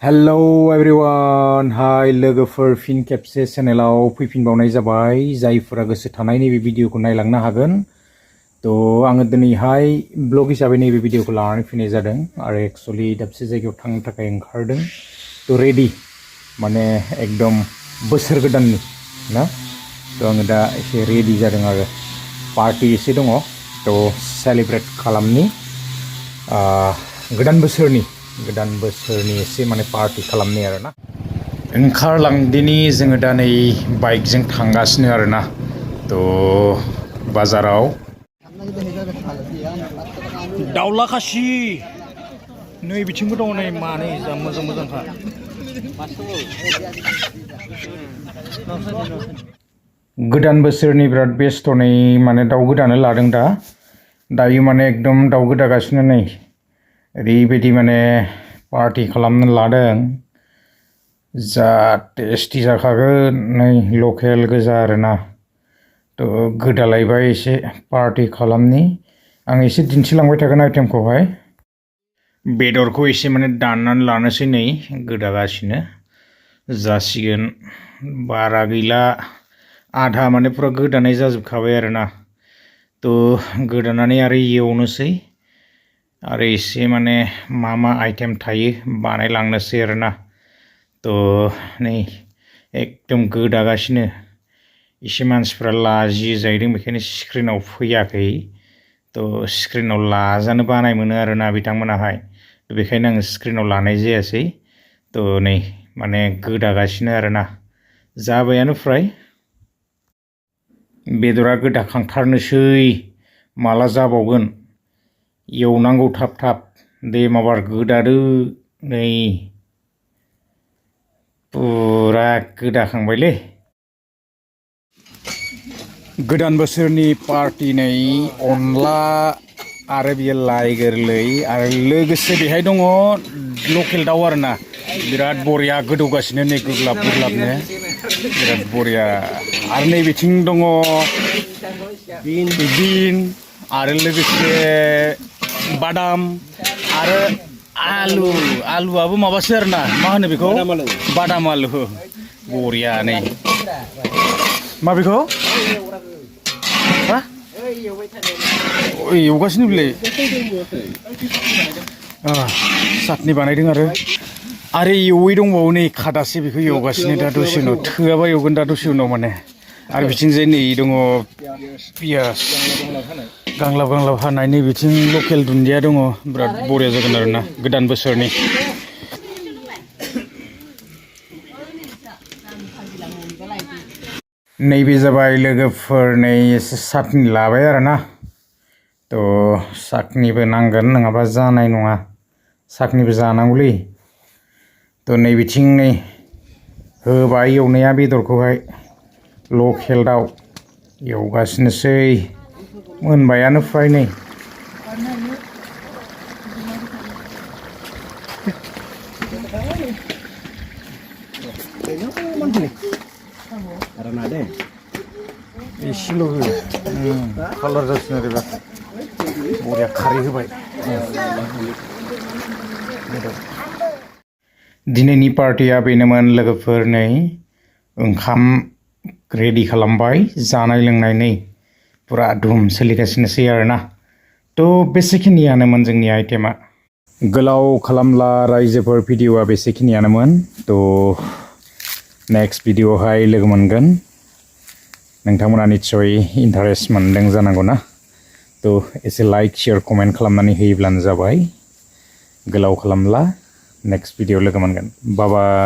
Hello everyone, hi लोगोफोर फिन खेबसे चेनेलाव फैफिनबावनाय जाबाय जायफोरा गोसो थानाय नैबे भिडिअखौ नायलांनो हागोन तो आङो दिनैहाय ब्लग हिसाबै नैबे भिडिअखौ लानानै फैनाय जादों आरो एक्चुअली दाबसे जायगायाव थांनो थाखाय ओंखारदों तो रेडि माने एकदम बोसोर गोदाननि ना तो आङो दा एसे रेडि जादों आरो पार्टी एसे दङ तो सेलिब्रेट खालामनि गोदान बोसोरनि एसे माने पार्टी खालामनि आरोना ओंखारलांदिनि जोङो दा नै बाइकजों थांगासिनो आरोना तो बाजाराव दाउला खासि नै बिथिंबो दङ नै मानै जा मोजांखा गोदान बोसोरनि बिराद बेस्थ' नै माने दाउ गोदानो लादों दायो माने एकदम दाउ गोदागासिनो नै ओरैबायदि माने पार्टी खालामनो लादों जा टेस्टि जाखागोन नै लकेल गोजा आरोना तो गोदालायबाय एसे पार्टी खालामनि आं एसे दिन्थिलांबाय थागोन आइटेमखौहाय बेदरखौ एसे माने दाननानै लानोसै नै गोदागासिनो जासिगोन बारा गैला आधा माने पुरा गोदानाय जाजोबखाबाय आरोना तो गोदानानै आरो एवनोसै आरो एसे माने मा आइटेम थायो बानायलांनोसै आरोना तो नै एकदम गोदागासिनो एसे मानसिफ्रा लाजियो जाहैदों बेखायनो स्क्रिनाव फैयाखै तो स्क्रिनाव लाजानो बानाय मोनो आरोना बिथांमोनाहाय बेखायनो आं स्क्रिनाव लानाय जायासै तो नै माने गोदागासिनो आरोना जाबायानो फ्राय बेदरा गोदाखांथारनोसै माला जाबावगोन एवनांगौ थाब दे माबार गोदादो नै पुरा गोदाखांबायलै गोदान बोसोरनि पार्टी नै अनला आरो बियो लाइ गोरलै आरो लोगोसे बेहाय दङ लकेल दाउ आरोना बिराद बरिया गोदौगासिनो नै गुग्लाबनो बिराद बरिया आरो नै बिथिं दङ बिन आरो लोगोसे बादाम आरो आलुआबो माबासो आरोना मा होनो बेखौ बादाम आलु बरिया नै मा बेखौ एवगासिनो बिलाय चाटनि बानायदों आरो एवै दंबावो नै खादासे बेखौ एवगासिनो दा दसे उनाव थोआबा एवगोन दा दसे उनाव माने आरो बिथिंजाय नै दङ पियास गांलाब हानाय नै बिथिं लकेल दुन्दिया दङ बिराद बरिया जागोन आरोना गोदान बोसोरनि नैबे जाबाय लोगोफोर नै एसे चाटनि लाबाय आरोना तो चाटनिबो नांगोन नङाबा जानाय नङा चाटनिबो जानांगौलै तो नै बिथिं नै होबाय एवनाया बेदरखौहाय लकेल दाउ एवगासिनोसै मोनबायानो फ्राय नै एसेल' हो कालार जासिनो आरो बरिया खारै होबाय दिनैनि पार्टिया बेनोमोन लोगोफोर नै ओंखाम रेडि खालामबाय जानाय लोंनाय नै पुरा धुम सोलिगासिनोसै आरोना तो बेसेखिनियानोमोन जोंनि आइटेमा गोलाव खालामला रायजोफोर भिडिअआ बेसेखिनियानोमोन तो नेक्स्ट भिडिअआवहाय लोगो मोनगोन नोंथांमोना निस्सय इन्टारेस्ट मोनदों जानांगौ ना तो एसे लाइक शेयार कमेन्ट खालामनानै होयोब्लानो जाबाय गोलाव खालामला नेक्स्ट भिडिअ लोगो मोनगोन बाय बाय